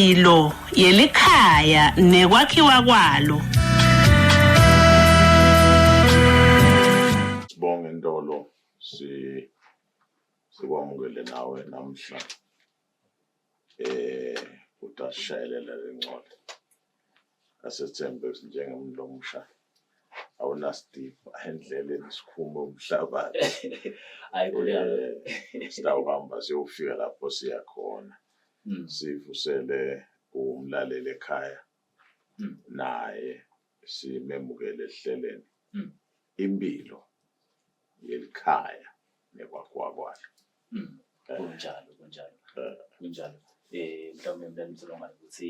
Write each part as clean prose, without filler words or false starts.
Imphilo yelikhaya nekwakhiwa kwalo. Sibonge Ntolo si sikwamukele nawe namhla eh utasishayelela lencwadi asethembe njengomuntu omusha awunasitifa endleleni sikhume umhlabathi hayi kulelo eh, sitawuhamba siyofika lapho siya khona sivusele umlaleli ekhaya naye simemukele ehleleni impilo yelikhaya nekwakhiwa kwalo. Kunjalo, kunjalo. Kunjalo. Eh mhlawumbe mntana msolongane ukuthi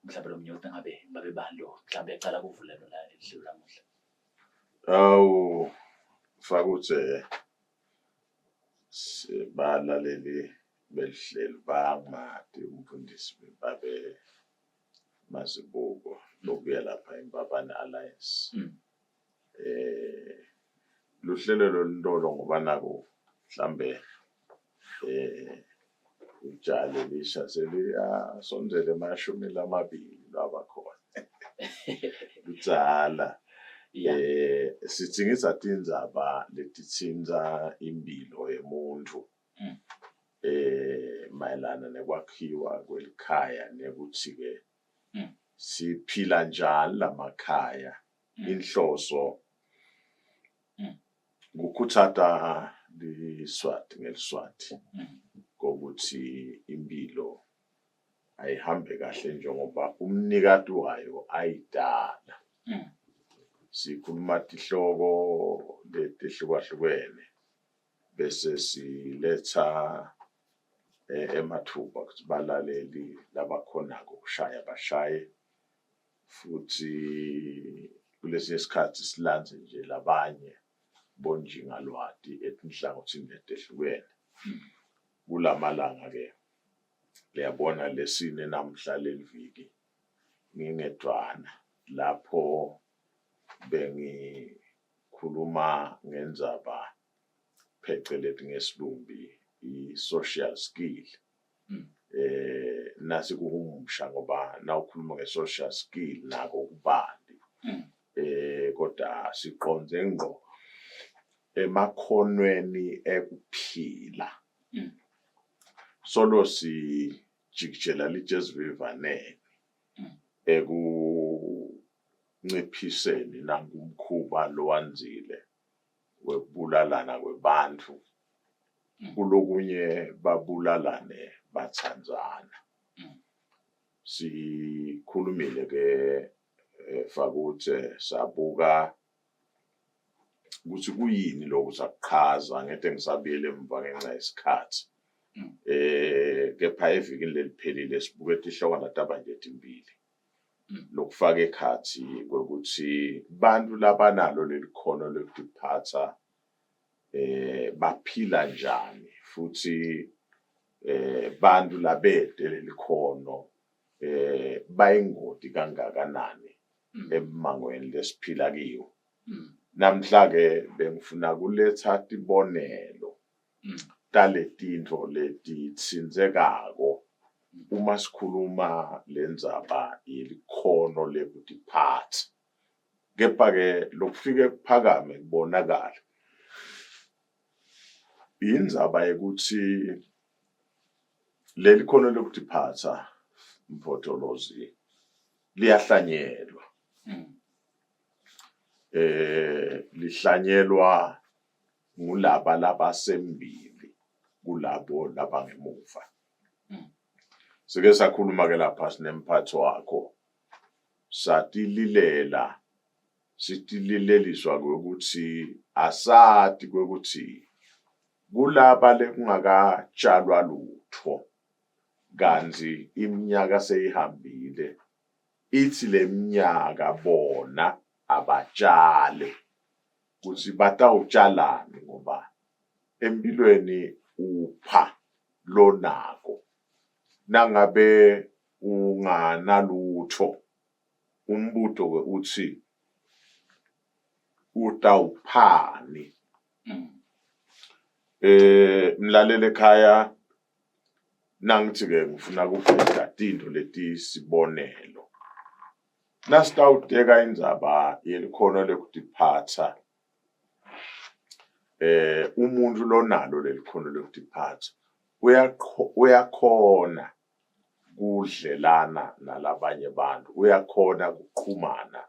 mhlawumbe lo mnye ngabe babe bani lo mhlawumbe ecala kuvula lona lihlelo lamuhla. Awu Fakuthe balaleli belihlelo bangadi umfundisi babe Mazibuko lokuya lapha eMbabane Alliance. Eh luhlelo loluntolo ngoba naku mhlambe eh ijali lisha seliyasondela emashumi lamabili lwaba khona kudzala eh sitsingisa tindzaba letitsintsa impilo yemuntfu eh mayelana nekwakhiwa kwelikhaya nekuthi ke siphila njani lamakhaya inhloso kukhutsata liSwati ngeLiswati kokuthi impilo ayihambe kahle njengoba umnikati wayo ayidala. Sikhuluma tihloko letehlukahlukene bese siletha eh, emathuba ukuthi balaleli labakhonako kushaya bashaye futhi kulesinye isikhathi silandze nje labanye bonjingalwati etinhlangothini letehlukene. Kulamalanga-ke liyabona lesine namhla leliviki ngingedvwana lapho bengikhuluma ngendzaba pheceleti ngesilumbi i-social skill. Eh nasi kuhumusha ngoba nawukhuluma nge-social skill nako kubanti eh kodwa siqonde ngqo emakhonweni ekuphila solo sijikijela litshe esivivaneni ekunciphiseni nankumkhuba lowandzile wekubulalana kwebantfu kulokunye babulalane batsandzana. Sikhulumile ke eh, Fakuthe sabuka ukuthi kuyini lokhu sakuchaza ngete ngisabuyele emva ngenxa yesikhathi. Eh kepha evikini leliphelile sibuke tihlokwana taba nje timbili. Lokufaka ekhatsi kwekutsi bantfu labanalo lelikhono lekutiphatsa eh baphila njani futhi eh bantu labete lelikhono eh bayingoti kangakanani emmangweni lesiphila kiwo. Namhla ke bengifuna kuletha tibonelo taletintfo letitsintsekako uma sikhuluma lendzaba yelikhono lekutiphatsa. Kepha-ke lokufike kuphakame kubonakale yindzaba yekutsi leli khono lekutiphatsa Mfotolozi liyahlanyelwa. Eh lihlanyelwa ngulaba labasembili kulabo labangemuva. Sike sakhuluma ke lapha sinemphathi wakho satililela sitilileliswa kwekutsi asati kwekutsi kulaba lekungakatshalwa lutfo kantsi iminyaka seyihambile itsi leminyaka bona abatjale kutsi batawutjalani ngoba emphilweni upha lonako nangabe unganalutfo umbuto ke utsi utawuphani eh mlaleli ekhaya. Nangithi-ke ngifuna kuveta tintfo letisibonelo. Nasitawuteka indzaba yelikhono lekutiphatsa, eh umuntu lonalo lelikhono lekutiphatsa uyakhona kudlelana nalabanye bantu, uyakhona kuqhumana,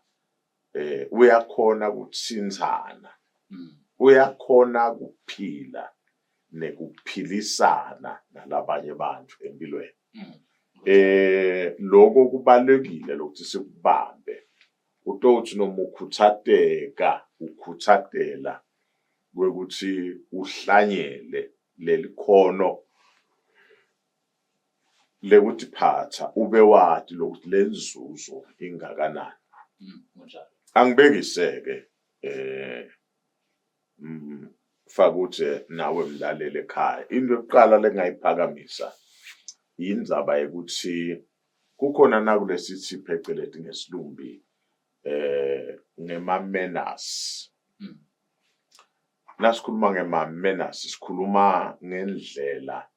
eh uyakhona kutsintsana, uyakhona kuphila nekuphilisana nalabanye bantu empilweni. Eh lokho kubalekile lokuthi sikubambe. Utothi noma ukhutsateka ukhutsatela kwekuthi uhlanyele lelikhono lekutiphatsa ube wati lokuthi lenzuzo ingakanani. Angibekise-ke eh Fakudze nawe mlaleli ekhaya. Into yokuqala lengayiphakamisa yindzaba yekuthi kukhona nakulesithi pheceleti ngesilumbi eh ngema-manners. Nasikhuluma ngema-manners sikhuluma ngendlela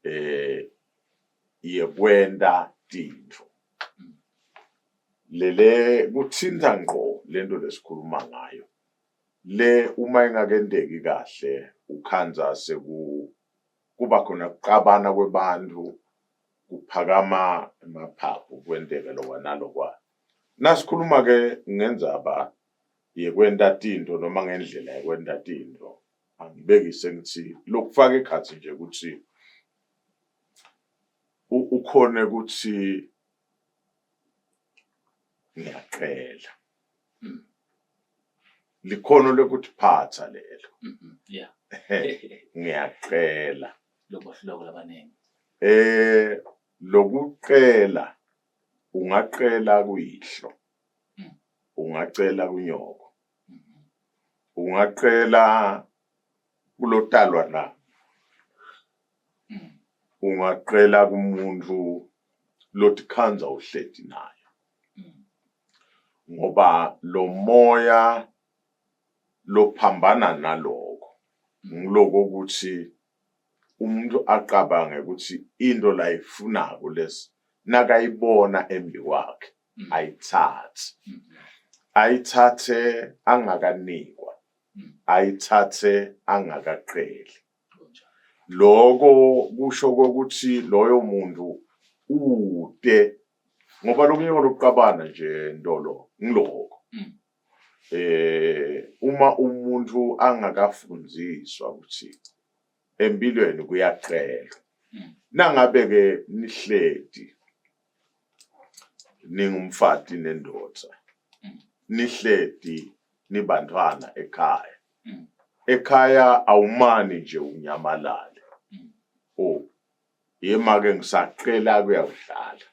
eh yekwenta tintfo. Lele kuthinta ngqo lento lesikhuluma ngayo. Le uma ingakenteki kahle ukhandza seku kuba khona kucabana kwebantfu kuphakama emaphaphu kwenteke lokwa nalokwa. Nasikhuluma ke ngendzaba yekwenta tintfo noma ngendlela yekwenta tintfo angibekise ngitsi lokufaka ekhatsi nje kutsi ukhone kutsi ngiyacela. Likhono lekutiphatsa lelo. Yeah. Ngiyacela. Lokuhloko labaningi. Eh lokucela ungacela kuyihlo. Ungacela kunyoko. Ungacela kulotalwa na. Ungacela kumuntu lotikhandza uhleti naye. Ngoba lo moya lophambana naloko ngiloko ukuthi umuntu acabange ukuthi into layifunako lesi nakayibona embi kwakhe ayithathe ayithathe angakanikwa ayithathe angakaqeli Loko kusho kokuthi loyo muntu ute ngoba lokunye lokuqabana nje Ntolo ngiloko. Eh uma umuntu angakafundziswa ukuthi empilweni kuyacelwa. Nangabe ke nihleti ningumfati nendoda nihleti nibantfwana ekhaya Ekhaya awumani nje unyamalale. Oh, yema-ke ngisacela kuyawudlala.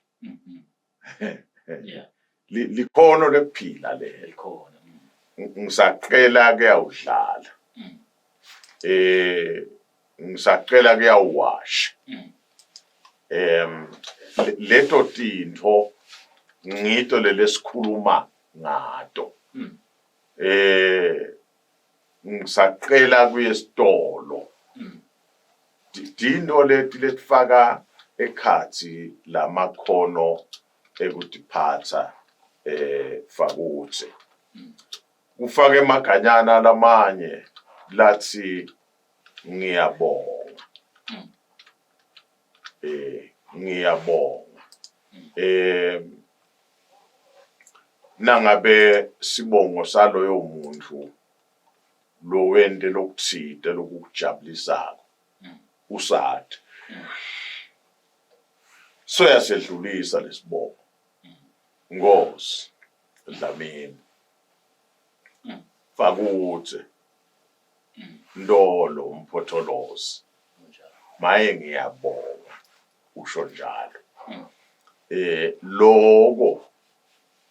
Yeah. Likhono lekuphila lelo. Likhona. Ngisacela kuyawudlala. Eh ngisacela kuyawuwasha. Em leto tintfo ngito lelesikhuluma ngato. Eh ngisacela kuye esitolo. Tintfo leti letifaka ekhatsi lamakhono ekutiphatsa eh Fakudze. Kufaka emaganyana lamanye latsi ngiyabonga. Eh ngiyabonga. Eh Nangabe sibongo saloyo muntfu lowente lokutsite lokukujabulisako usati, soyasedlulisa lesibongo. Nkhosi Dlamini, Fakudze, Ntolo, Mphotfolozi, maye ngiyabonga. usho njalo. Eh loko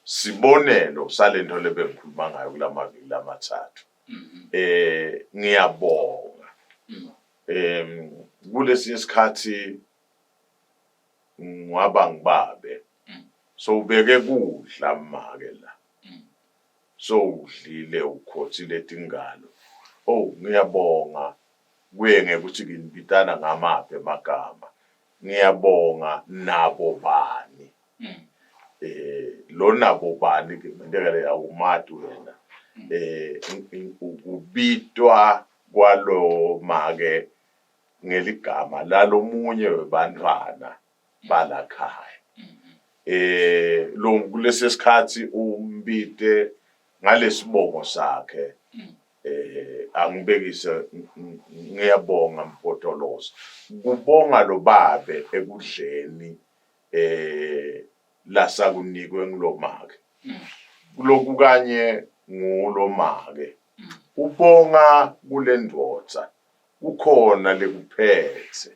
sibonelo salento lebengikhuluma ngayo kulamaviki lamathathu. Eh ngiyabonga. Em kulesinye isikhathi ngwaba ngibabe. So ubeke kudla make la. So udlile ukhothile tingalo. Oh ngiyabonga kuye ngekuthi nginibitana ngamaphi emagama. Ngiyabonga nabo bani. Eh lo nabo bani ke ngenteka le awumati wena. Eh ukubitwa kwalo make ngeligama lalomunye webantfwana balakhaya. Eh lo kulesi sikhathi umbite ngalesibongo sakhe eh angibekise ngiyabonga Mpotoloza kubonga lobabe ekudleni eh lasakunikwe ngilomake kuloku kanye ngulomake ubonga kulendvodza kukhona lekuphethe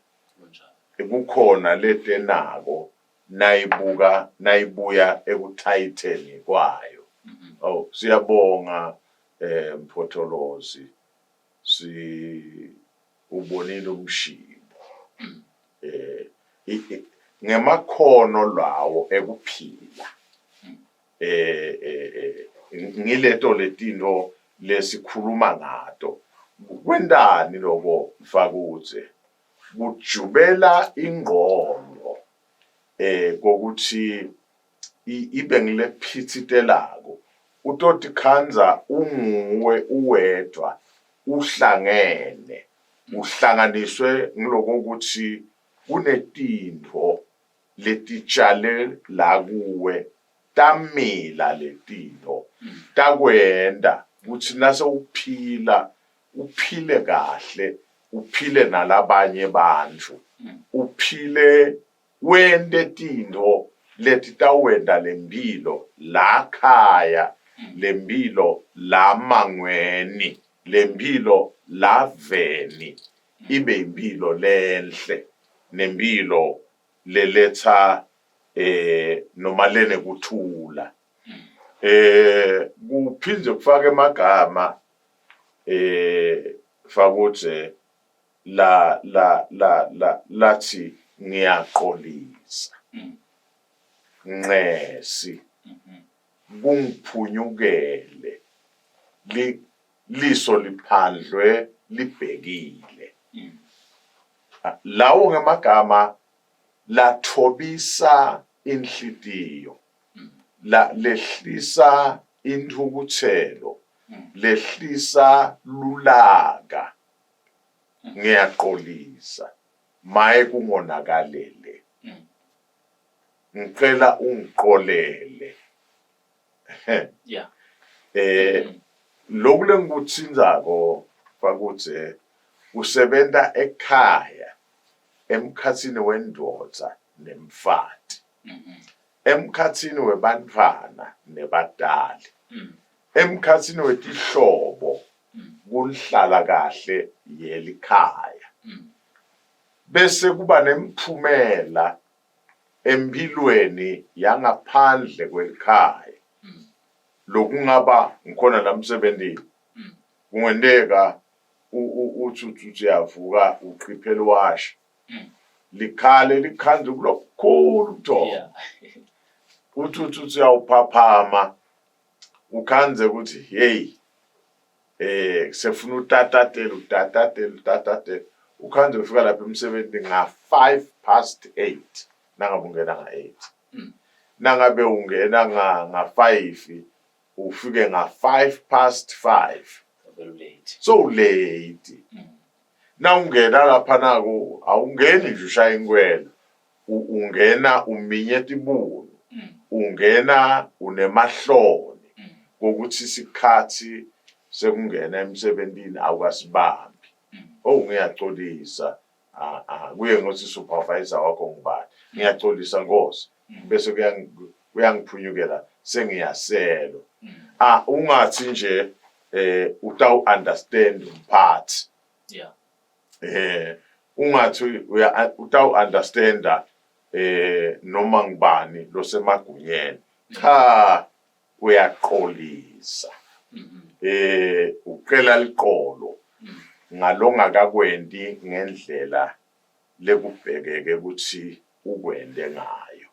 kukhona letenako nayibuka nayibuya ekuthayitheni kwayo. Oh siyabonga eh Mphotholozi si ubonile umshibo. Eh ngemakhono lawo ekuphila. Eh, eh, eh ngileto letinto lesikhuluma ngato. Kwentani lokho Mfakudze? Kujubela ingqondo eh kokuthi ibe ngilephitsitelako utotikhandza unguwe uwedvwa uhlangene uhlanganiswe ngiloko ukuthi kunetintfo letitshale la kuwe tamila letintfo takwenta kutsi nase uphila uphile kahle uphile nalabanye bantfu uphile wente tintfo letitawenta lemphilo la khaya lemphilo la mangweni lemphilo la veni ibe imphilo lenhle nemphilo leletsa eh noma lenekuthula eh kuphindze kufake emagama eh Fakudze la la la la lathi ngiyaqolisa nxesi kungiphunyukele li liso liphandlwe libhekile lawo ngemagama lathobisa inhlitiyo la lehlisa inthukuthelo lehlisa lulaka ngiyaqolisa maye kungonakalele ngicela ungiqolele yeah eh lokhu lengikuthinzako fakudze usebenta ekhaya emkhatsini wendvodza nemfati emkhatsini webantfwana nebatali, emkhatsini wetihlobo kunhlala kahle yelikhaya. Bese kuba nemphumela emphilweni yangaphandle kwelikhaya lokungaba ngikhona la emsebentini kungenteka uthi uthi uyavuka uqhiphela iwashi likhale likhandle kulokukhulu ubuthongo Yeah. uthi uthi uthi uyawuphaphama ukhandze ukuthi hey eh sefuna utatatela utatatela utatatela ukhandze ufika lapha emsebenzini nga 5 past 8 nangabe ungena nga 8 nangabe ungena nga nga 5 ufike nga 5 past 5 Very late. so late Nawungena lapha naku awungeni nje ushaya inkwela ungena uminye tibunu ungena unemahloni kokuthi isikhathi sekungena emsebentini awukasibambi. Oh ngiyacolisa ah, ah, kuye ngokuthi supervisor wakho ngubani. Ngiyacolisa Nkosi bese kuyangiphunyukela sengiyaselwa. Ah ungathi nje eh utawu understand umphathi. Yeah. Eh ungathi uya utawu understanda eh noma ngubani losemagunyeni. Cha uyaqolisa. Eh ucela liqolo ngalongakakwenti ngendlela lekubhekeke ukuthi ukwente ngayo.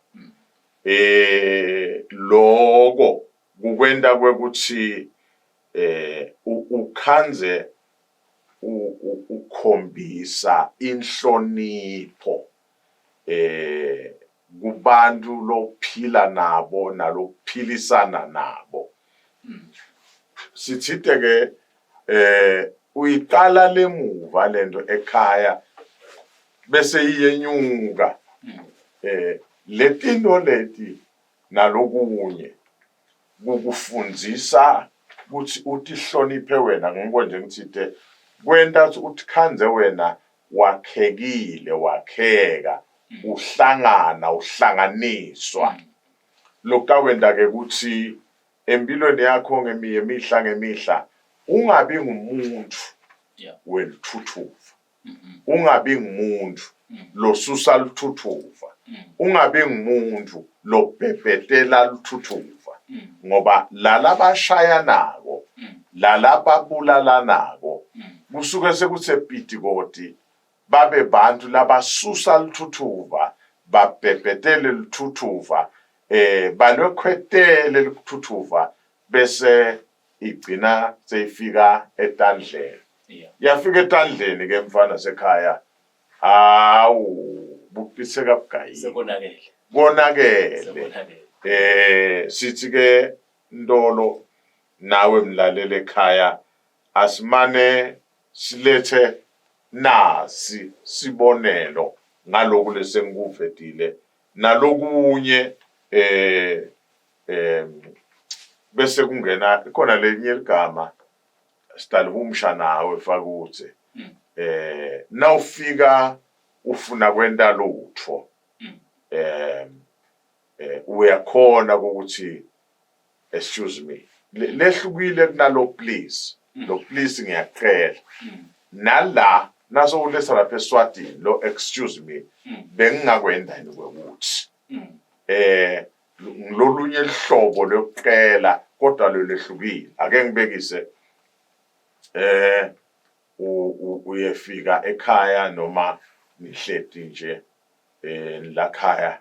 Eh loko kukwenta kwekuthi eh ukhandze ukhombisa inhlonipho. eh kubantu lophila nabo nalokuphilisana nabo. Sithite ke eh uyiqala lemuva lento ekhaya bese iyenyuka. Eh letinto leti nalokunye kukufundzisa kutsi utihloniphe wena ngiko nje ngitsite kwenta kutsi utikhandze wena wakhekile wakheka uhlangana uhlanganiswa lokutawenta ke kutsi empilweni yakho ngemihla ngemihla ungabi ngumuntu welithuthuva Ungabi ngumuntu losusa luthuthuva. Ungabi ngumuntu lobhebhetela luthuthuva. Ngoba lalabashayanako, lalababulalanako, kusuke sekutse pitikoti babe bantfu labasusa luthuthuva, babhebhetele luthuthuva, eh balwekhwetele luthuthuva bese igcina seyifika etandleni. Yeah. Yafika etandleni ke mfana sekhaya. Hawu, buqiseka bugayile. Sekonakele. Konakele. Sekonakele. Eh sithi ke Ntolo nawe mlaleli ekhaya asimane silethe nasi sibonelo ngaloku lesengikuvetile nalokunye eh em bese kungena khona lelinye ligama sidalihumsha nawe fakutse eh nawufika ufuna kwenta lutfo eh uyakhona ukuthi excuse me lehlukile kunalo please lo please ngiyacela nala naso uletha lapha eSwatini lo excuse me bengingakwenda yini kwekuthi eh ngilolunye lihlobo lokucela kodwa lolwehlukile ake ngibekise eh uyefika ekhaya noma nihleti nje eh nilakhaya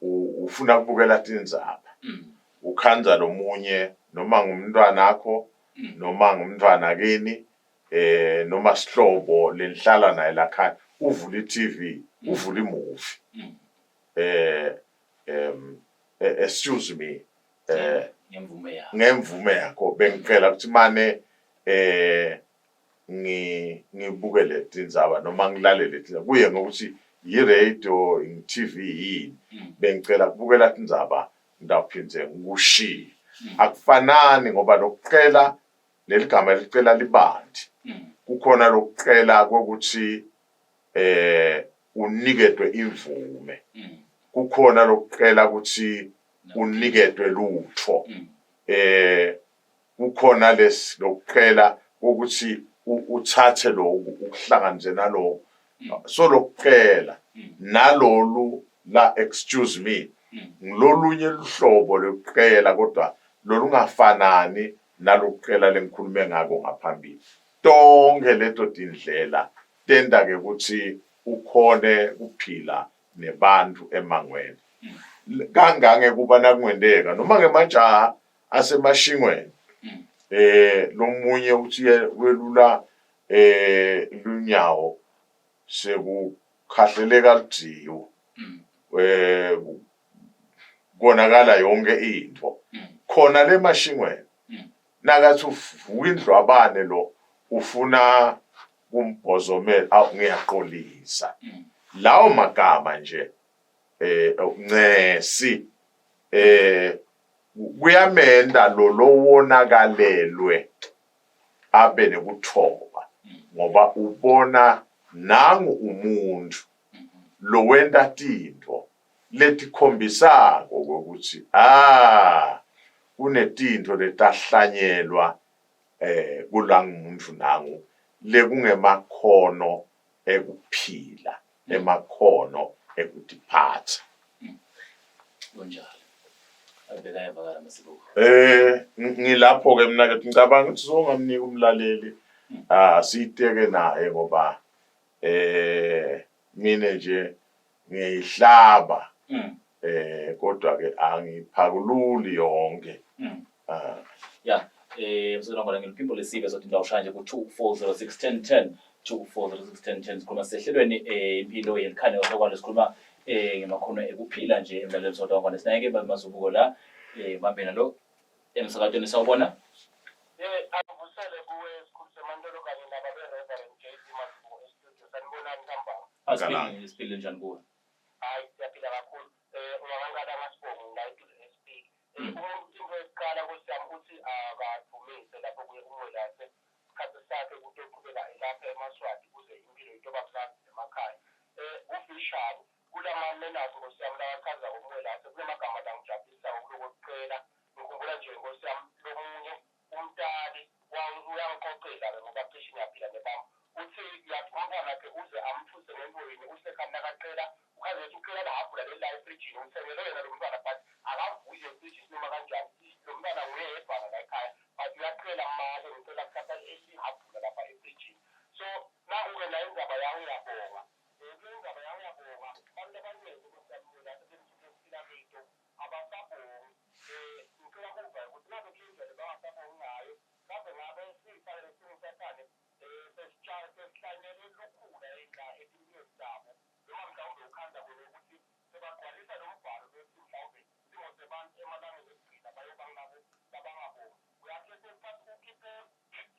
ufuna kubukela tindzaba ukhandza lomunye noma ngumntwana akho noma ngumntwana kini eh noma sihlobo lenihlala naye lakhaya uvula i-TV uvula imovie eh um excuse me eh ngemvume yakho ngemvume yakho bengicela ukuthi mane eh ngi ngibuke letindzaba noma ngilalele tindzaba kuye ngokuthi yi-radio i-TV yini bengicela kubukela tindzaba ngitawuphindze ngikushiye akufanani ngoba lokucela leligama licela libanti kukhona lokucela kokuthi eh uniketwe imvume kukhona lokucela ukuthi uniketwe lutho eh kukhona lesi lokucela ukuthi uthathe lokhu ukuhlanganise nalokhu so lokucela nalolu la excuse me ngilolunye luhlobo lokucela kodwa lolungafanani nalokucela lengikhulume ngako ngaphambili tonke leto tindlela tenta ke kutsi ukhone kuphila nebantfu emangweni kangangekuba nakungenteka noma ngemajaha asemashingweni eh lomunye uthi welula eh lunyawo sekukhahleleka ludziwo eh konakala yonke into khona lemashingweni nakathi uvuka indlwabane lo ufuna kumbhozomela awu ngiyaqolisa lawo magama nje eh ncesi eh kuyamenda lo lowonakalelwe abe nekuthoba ngoba ubona nangu umuntu lowenta tintfo letikhombisako kwekutsi ah kunetintfo letahlanyelwa eh kulangumuntu nangu lekungemakhono ekuphila emakhono ekutiphatsa. Kunjalo. Abeka yavakala Masibuko. Eh ngilapho ke mina ke ngicabanga ukuthi songamnika umlaleli ah siyiteke naye ngoba eh mina nje ngiyayihlaba eh kodwa ke angiphakululi yonke ah Ya, eh msana ngona ngiliphimbo lesive sothi ndawushaya nje ku 24061010 24061010 sikhuluma sehlelweni eh impilo yelikhaya kwalo sikhuluma. Eh ngemakhono ekuphila nje emlaleli sodwa ngwane sinayeke babe Mazubuko la eh bambe nalo emsakatweni sawubona. Eh angivusele kuwe sikhulu semantolo kanye nababe Reverend JB Mazubuko e-studio. Sanibonani ntambama. Asiphile siphile njani kuwe? Hayi siyaphila kakhulu. Eh ungakankala ngasibongi la e-SP. Umuntu into yokuqala Nkosi yami uthi akadumise lapho kuye uMwelase isikhathi sakhe kutoqhubeka elapha emaSwati kuze impilo itoba mnandzi emakhaya. Kufishane kulama-manners Nkosi yami lawachazako uMwelase kunemagama langijabulisako kulokwekucela. Ngikhumbula nje Nkosi yami lomunye umtali uyangixoxela-ke ngoba cishe ngiyaphila nebami uthi yathi umntwanakhe uze amthuse ngento yini usekhani nakacela ukhaze ukuthi ucela lahhabhula leli la efrijini uthengele yena lo mntwana but akavuyi efrijini noma kanjani lo mntwana nguye yedwana la ekhaya but uyacela make ngicela kuthatha ihhabhula lapha efrijini. So naku-ke nayo indaba yawo uyabonga kule indaba yawo uyabonga abantu abaningi nkosi yami esiphila kito abasabongi. Ngicela kuva ukuthi ngabe kule ndlela bangasabongi ngayo mhlawumbe ngabe siyifakele singusathane sesihlanyele lukhula la etimpilweni zabo noma mhlawumbe ukhanza kona ukuthi sebagcwalisa lo mbhalo bethi mhlawumbe simo sebantu emalangeni ekugcina bayoba ngilabo labangabongi. Uyathi esikhathi ukhiphe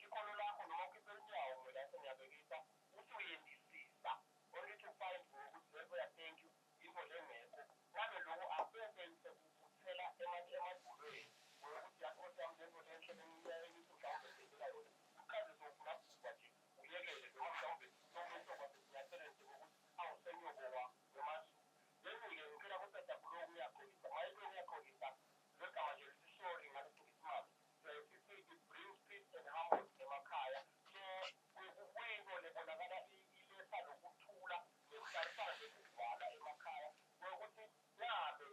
ikhono lakho noma ukhiphe unyawo mina sengiyabekisa uthi uyendisisa only to find ukuthi lento ya thank you into lengekho. Ngabe lokho akubeke sekubuthela emadolweni ukuthi yathi Nkosi yami lento lenhle bengiyaye ngithi mhlawumbe senzela yona uchaze sowufuna nje uyekele noma mhlawumbe sowuyoba sesinyathelweni sokuthi awu sengiyobowa ngemazulu. Then-ke ngicela kutata kuloku ngiyaxolisa maye ngiyaxolisa legama nje lithi sorry ngalesingisimame sithi it brings peace and harmony emakhaya. So kuyinto lebonakala iletha lokuthula nekuhlalisana nekuzwana emakhaya ukuthi ngabe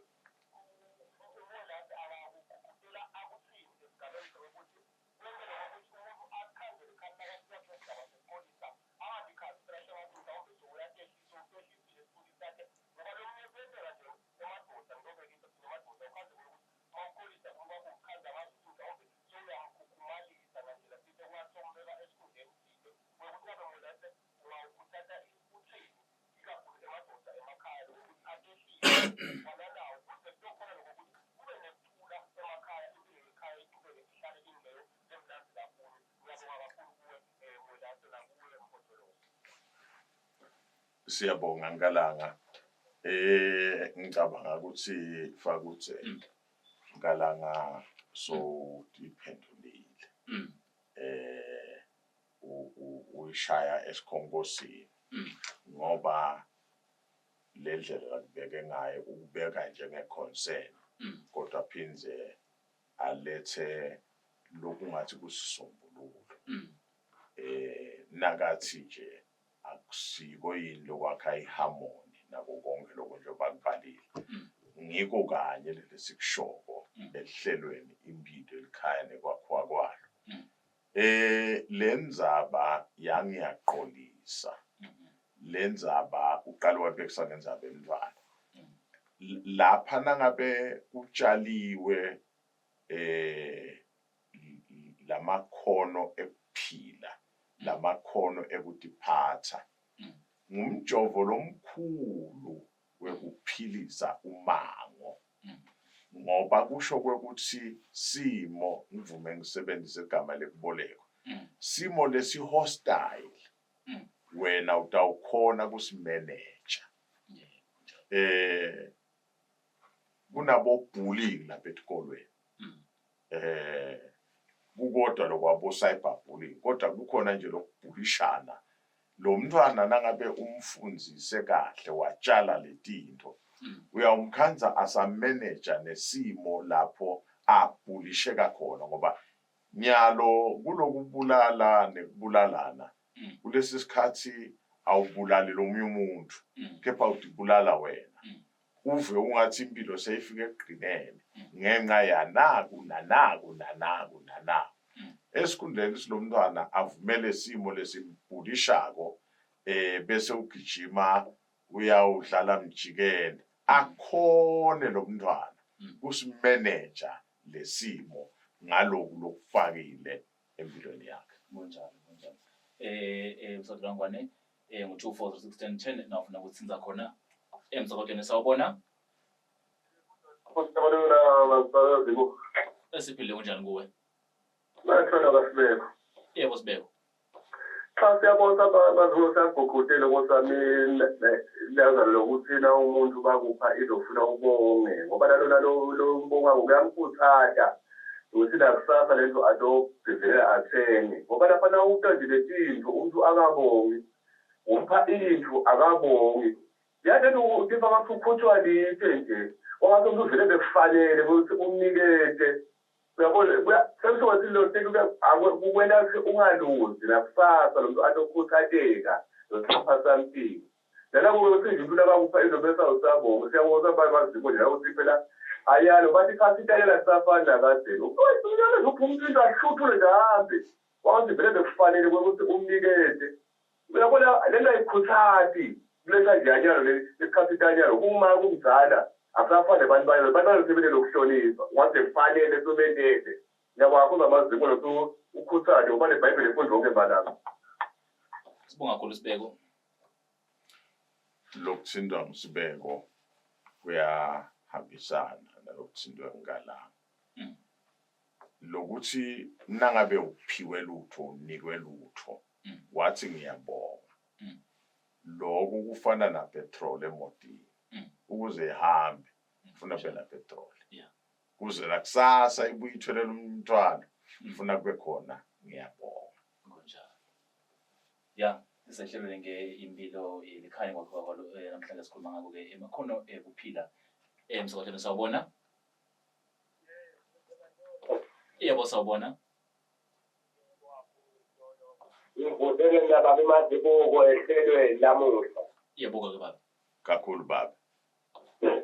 uMwelase akakugqugqutela akuthini esigabeni sokuthi kwenzele ukuthi umuntu akhandele khani nakafika kule sigaba sokupholisa angabi khazi phela sengathi mhlawumbe sowuyatehlisa utehlisile isibuli sakhe ngoba lo munye kuyenzeka nje emadoda ngitobekisa thina emadoda ukhanze ukuthi uma uxolisa umuntu wakho ukhanza ngazi ukuthi mhlawumbe sowuyamkhukhumalisa ngandlela thile kungathi sombeka esikhundleni thile wekuthi ngabe Mwelase ungawukhuthatha uthini ikakhulu emadoda emakhaya lokuthi atehlise walalawo kuze kuyokhona lokokuthi kube nekuthula emakhaya impilo yekhaya iqhubeke ihlale ingileyo lemnandzi kakhulu. Ngiyabonga kakhulu kuwe Mwelase nakuwe Mpotlolosi. Siyabonga Nkalanga. Ngicabanga ukuthi Fakudze Nkalanga so iphendulile. Uyishaya esikhonkosini ngoba le ndlela lakubeke ngayo ukubeka njenge concern kodwa phindze alethe lokungathi kusisombululo. Nakathi nje akusiko yini lokwakha iharmony nako konke lokho njengoba kubalile. Ngiko kanye leli sikushoko ehlelweni impilo elikhaya nekwakhiwa kwalo. Lendzaba yangiyaqolisa. Lendzaba uqala wabekisa ngendzaba emntwana. Lapha nangabe kutshaliwe lamakhono ekuphila, lamakhono ekutiphatha, ngumjovo lomkhulu wekuphilisa umango. Ngoba kusho kwekuthi simo ngivume ngisebenzise igama lekubolekwa. Simo lesi hostile wena utawukhona kusimanage. Kunabo bullying lapha etikolweni. Kukodwa lokwabo cyber bullying kodwa kukhona nje lokubhulishana. Lo mntwana nangabe umfundzise kahle watshala letinto uyawumkhandza asamanager nesimo lapho abhulisheka khona ngoba nyalo kulokubulala nekubulalana kulesi sikhathi awubulali lomunye umuntu kepha utibulala wena. Uve ungathi impilo seyifike ekugcineni ngenxa yanaku nanaku nanaku nanaku. Esikhundleni silomntwana avumele isimo lesimbhulishako bese ugijima uyawudlala mjikeni akhone lo mntwana kusimanager lesimo ngaloku lokufakile empilweni yakhe. Kunjalo, kunjalo. Msakazi Ngwane ngo 24 6 10 10 nawufuna ukutsinza khona. Emsakatweni sawubona. Esiphile kunjani kuwe? Bakhona kaSibeko. Yebo Sibeko. Cha siyabona bazulu siyagugudele nkosami lazalo lokuthi na umuntu bakupha izofuna ubonge ngoba nalona lo mbongako kuyamkhuthaza ukuthi nakusasa lento atobhivelela athenge ngoba lapha nawuta nje letinto umuntu akabongi umpha into akabongi yathi utiva ngathi ukhutshwa lite nje wangathi umuntu uvele bekufanele ukuthi umnikete uyabona sekusothi lo kukwenta ukuthi ungaluzi nakusasa lo muntu atokhutsateka losapha something nalabo ukuthi nje umuntu abakupha into bese awusabonga siyabonga sabantu baziko nje ukuthi phela ayalo bathi khathi italela kusafani nakadzeni unyalo upha umuntu into ahluthule nje ahambe wangathi vele bekufanele ukuthi umnikete uyabona lento ayikhuthati kuletha nje anyalo lesikhathi itanyalo kuma kumzala akusafani abantu bayo abantu bayo sebele lokuhlonipha ungaze kufanele sobendele ngiyabonga kuza amaziko lokuthi ukhuthale ngoba lebhayibheli ifunda wonke malanga. Sibonga kakhulu Sibeko. Lokuthintwa nguSibeko kuyahambisana nalokuthintwa ngalama. Lokuthi nangabe uphiwe lutho unikwe lutho wathi ngiyabonga. Lokhu kufana na petrol emotini. Ukuze ihambe kufuna kube na petrol. Kuze nakusasa ibuye ithelele umthwalo kufuna kube khona ngiyabonga. Kunjalo. Ya, sisehlelweni ke impilo yelikhaya kwakhiwa kwalo namhlanje sikhuluma ngako ke emakhono ekuphila. Emsakatweni sawubona. Yebo sawubona. Ngivusele baba Mazibuko ehlelweni lamuhla. Yebo ke baba. Kakhulu baba.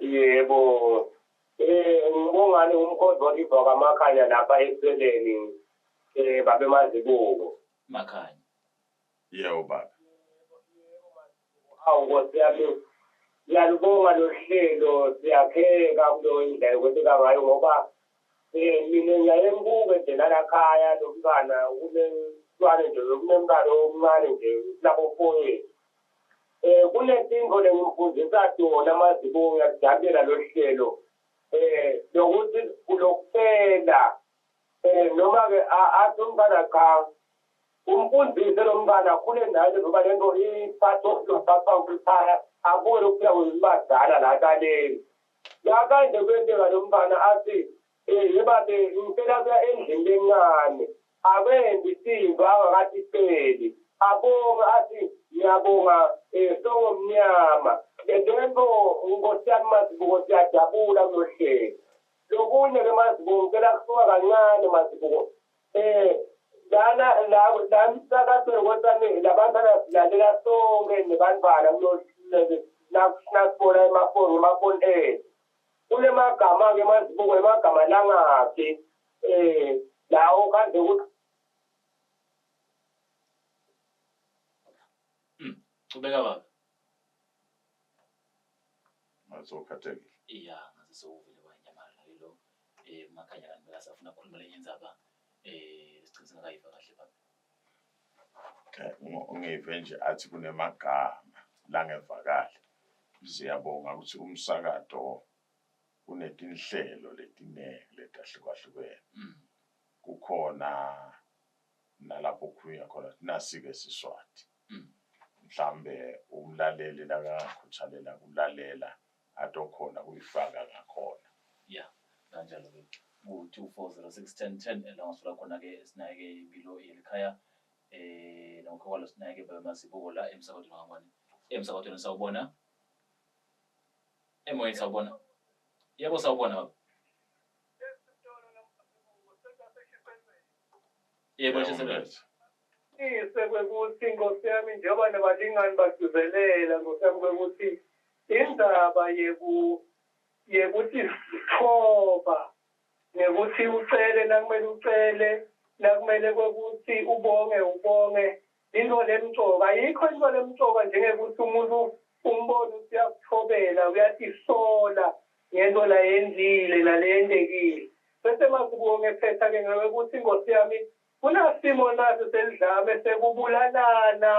Yebo. Ngibongani umkhonzo oliva kaMakhanya lapha eceleni babe Mazibuko. Makhanya. Yebo baba. Awu Nkosi yami ngiyalubonga lo hlelo siyakheka kulo indlela yokwenteka ngayo ngoba mina ngiyaye ngibuke nje nalakhaya lo mntwana kunemntwana nje kunemntwana omncane nje kulabo 4 years. Kunetinto lengimfundisa tona Mazibuko ngiyakujabulela lo hlelo lokuthi kulokucela noma ke athi umntwana cha umfundise lo mntwana akhule naye ngoba lento iphatho lophathwa kukhaya abuye lokuphila kwezibadala la kaleni. La kanje kwenteka lo mntwana athi yebabe ngicela kuya endlini lencane akendi tintfo angakaticeli abonge athi ngiyabonga songomnyama lento Nkosi yami Mazibuko siyajabula kulohlelo. Lokunye ke Mazibuko ngicela kusuka kancane Mazibuko lana la la msakazweni Nkosi labantwana silalela sonke nebantwana kulohlelo nasibona emafoni emafoni ethu kunemagama ke Mazibuko emagama langaphi lawo kanje ukuthi Chubeka baba. Ngazokhathekile. Iya, ngaze sewuvele wanyamalala ke lo. Makhanya kanti bekasafuna ukukhuluma lenye indzaba. Sigcine singakayiva kahle baba. Ngive nje athi kunemagama langevakali. Siyabonga ukuthi umsakato unetinhlelo letiningi letahlukahlukene. Kukhona nalapho kukhulunywa khona nasi-ke Siswati. Mhlambe umlaleli lakakhuthalela kulalela atokhona kuyifaka ngakhona. Ya, kanjalo ke ku 24061010 la ngasithola khona ke sinaye ke impilo yelikhaya nokho kwalo sinaye ke baba Mazibuko la emsakazweni wakangwane. Emsakazweni sawubona. Emoyeni sawubona. Yebo sawubona baba. Yebo Shiselweni. Ise kwekuthi Nkosi yami njengoba nabalingani bagcizelela Nkosi yami kwekuthi indzaba yekuthi sithoba nekuthi ucele nakumele ucele nakumele kwekuthi ubonge ubonge into lemcoka ayikho into lemcoka njengekuthi umuntu umbone ukuthi uyakuthobela uyatisola ngento layenzile naleyentekile bese Mazibuko ngephetha ke ngekuthi Nkosi yami kunasimo naso selidlame sekubulalana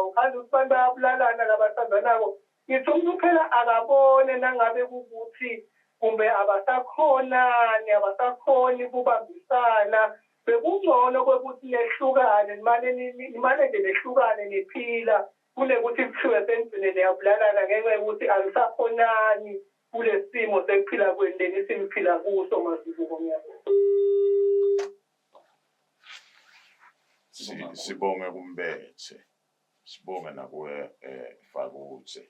ukhandza ukuthi abantu bayabulalana labathandzanako. Ngithi umuntu phela akabone nangabe kukuthi kumbe abasakhonani, abasakhoni kubambisana. Bekungcono kwekuthi nehlukane, nimane nimane nje nehlukane niphila kunekuthi kuthiwe senigcine niyabulalana ngenxa yokuthi anisakhonani kule simo sekuphila kwenu lenisiphila kuso Mazibuko. Ngiyabonga. Sibonge kumbethe. Sibonge nakuwe Fakutse.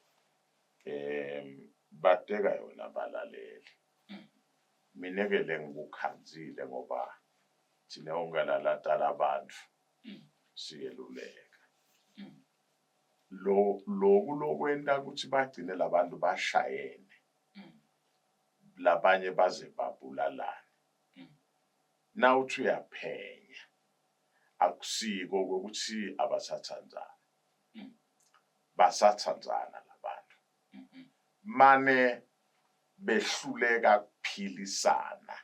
Bateka yona balaleli. Mina ke lengikukhanzile ngoba thina wonke la latala abantu siyeluleka. Lo loku lokwenta ukuthi bagcine labantu bashayene labanye baze babulalane. Nawuthi uyaphenya akusiko ukuthi abasathandzani. Basathandzana labantu. Mane behluleka kuphilisana.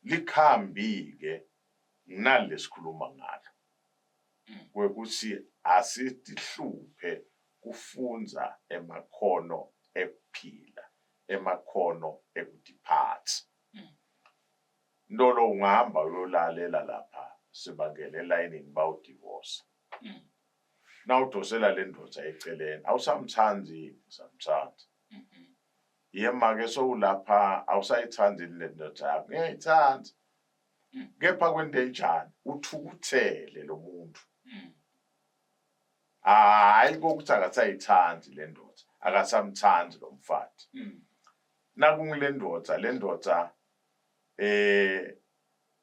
Likhambi-ke nginali lesikhuluma ngalo kwekuthi asitihluphe kufundza emakhono ekuphila, emakhono ekutiphatsa. Ntolo ungahamba uyolalela lapha sebangena elayinini bawudivosa. Nawudosela le ndvodza eceleni awusamtsandzi yini? Ngisamtsandza. Yema-ke sowulapha awusayitsandzi yini le ndvodza yakho? Ngiyayitsandza. Kepha kwentenjani? Uthukutsele lo muntu. Hhayi kokuthi akasayitsandzi le ndvodza, akasamtsandzi lo mfati. Nakungule ndvodza, le ndvodza eh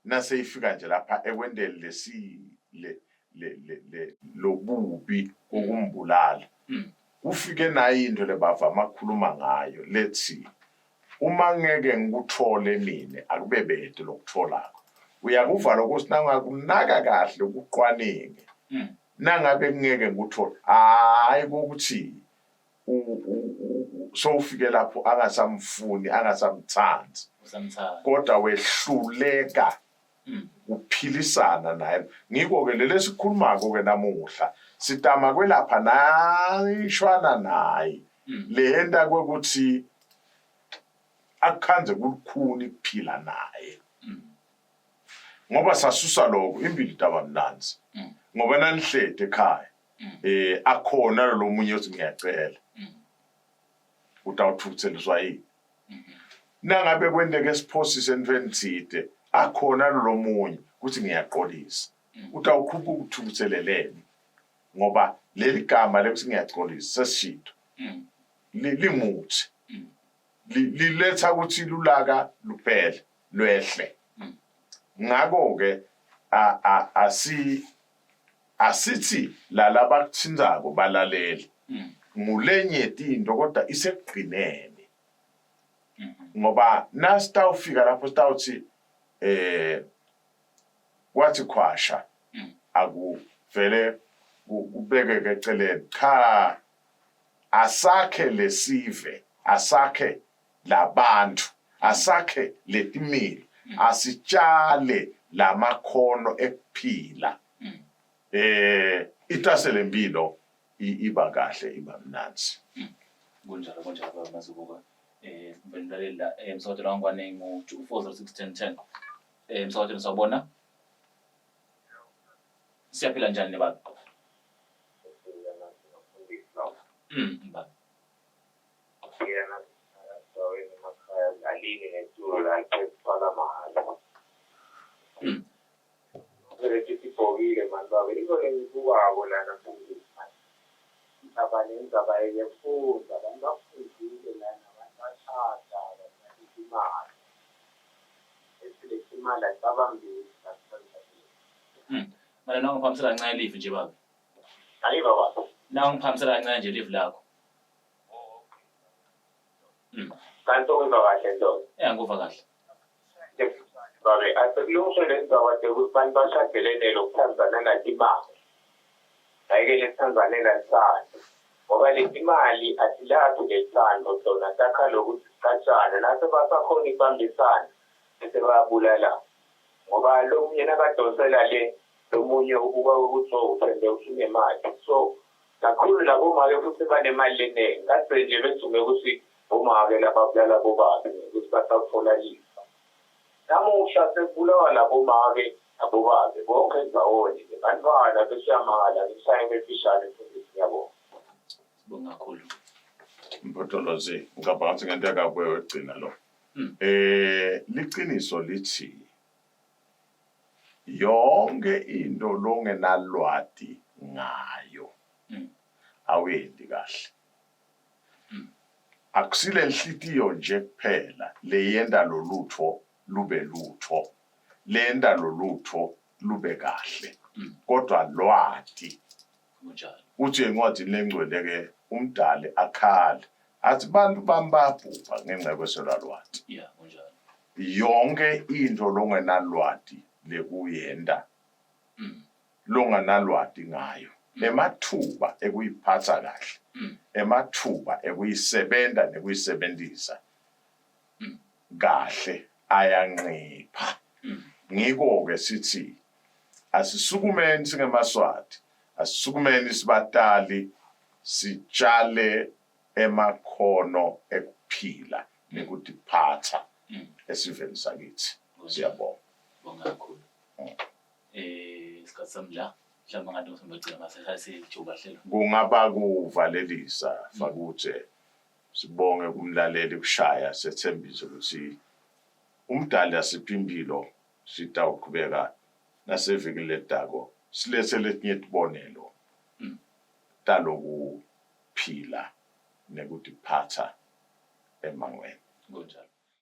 naseyifika nje lapha ekwenteni lesi le le le lobubi kokumbulala kufike nayo into lebavama kukhuluma ngayo lethi uma ngeke ngikuthole mine akube bete lokutholako. Uyakuva lokho sinangakunaka kahle ukuqwaninge nangabe ngeke ngikuthole hayi kokuthi sowufike lapho angasamfuni angasamthandi kodwa wehluleka kuphilisana naye. Ngiko-ke leli esikhulumako-ke namuhla sitama kwelapha nayishwana naye lenta kwekuthi akukhandze kulukhuni kuphila naye ngoba sasusa lokho impilo itaba mnandzi ngoba nanihlede ekhaya akhona lo munye othi ngiyacela utawuthukutseliswa yini nangabe kwenteke esiphosise entweni tsite akhona lo munye kuthi ngiyaqolisa utawuqhuba ukuthukuthelelene ngoba leli gama lekuthi ngiyaxolisa sesishito limuthi liletha ukuthi lulaka luphele lwehle. Ngakho-ke asi asithi lalabakuthintako balaleli ngulenye yetinto kodwa isekugcineni ngoba nasitawufika lapho sitawuthi kwathi khwasha akuvele kubekeke eceleni. Cha, asakhe lesive, asakhe labantu, asakhe letimilo, asitshale lamakhono ekuphila. Itase lempilo iba kahle, iba mnandzi. Kunjalo, kunjalo baba Mazibuko. Mlaleli la emsakatweni wangwane ngu 24061010. Emsakatweni sawubona. Siyaphila njani ne baba? Baba. Alini ngetulu la ekuthwala mahhala. Leti tibhokile mani babe, into lengibukako lana mfundisi mani. Indaba nendzaba yekufundza, abantu bafundzile lana, abantu bashada, banaliphi imali. Bese leti imali atisabambeki la. Mana nawungiphambisela kancane live nje baba. Angiva baba. Nawungiphambisela kancane nje live lakho. Kanti ungiva kahle ndoda? Ngikuva kahle. Babe, asekulungiswe le ndzaba tekuthi bantu bashadelene lokuthandzana natimali. Hhayi-ke lesithandzanela lutsandvo. Ngoba letimali atilaphi lelitsandvo tona takha lokuthi sicatshana nase basakhona ukubambisana bese bayabulalana. Ngoba lomunye nakadonsela le lomunye ubuka ukuthi oh uthembe ukuthi unemali. So Kakhulu labomake futsi banemali lenengi. Kadze nje bedzume kutsi bomake lababulala bobabe ngekutsi basatfola lifa. Namuhla sekubulawa labomake nabobabe bonkhe ndzawonye nebantfwana besiyamangala ngishaye imefishane mfundisi ngiyabonga. Sibonga kakhulu. Mpotolozi ngicabanga ukuthi ngenteka kuwe wekugcina lo. Eh liciniso lithi Yonke into longenalwati ngayo awuyenti kahle. Akusile nhlitiyo nje kuphela leyenta lolutfo lube lutfo, leyenta lolutfo lube kahle, kodvwa lwati. Kunjalo. Uthi encwadini lengcwele-ke uMdali akhale athi bantu bami bayabhubha ngenxa yokweswela lwati. Yeah, kunjalo. Yonke into longenalwati lekuyenta longanalwati ngayo emathuba ekuyiphatsa kahle emathuba ekuyisebenta nekuyisebentisa kahle ayanqipha. Ngiko-ke sithi asisukumeni singemaSwati, asisukumeni sibatali sitshale emakhono ekuphila nekutiphatsa esiveni sakitsi. Siyabonga. Bonga kakhulu. Eh isikhathi sami la mhlawumbe ngathi ngisambagcina ngasekhaya sijuba hlelo. Kungaba kuvalelisa Fakudze Sibonge kumlaleli kushaya setsembise kutsi uMdali asiphe imphilo sitawuqhubeka nasevikini letako siletse letinye tibonelo talokuphila nekutiphatsa emmangweni. Kunjalo.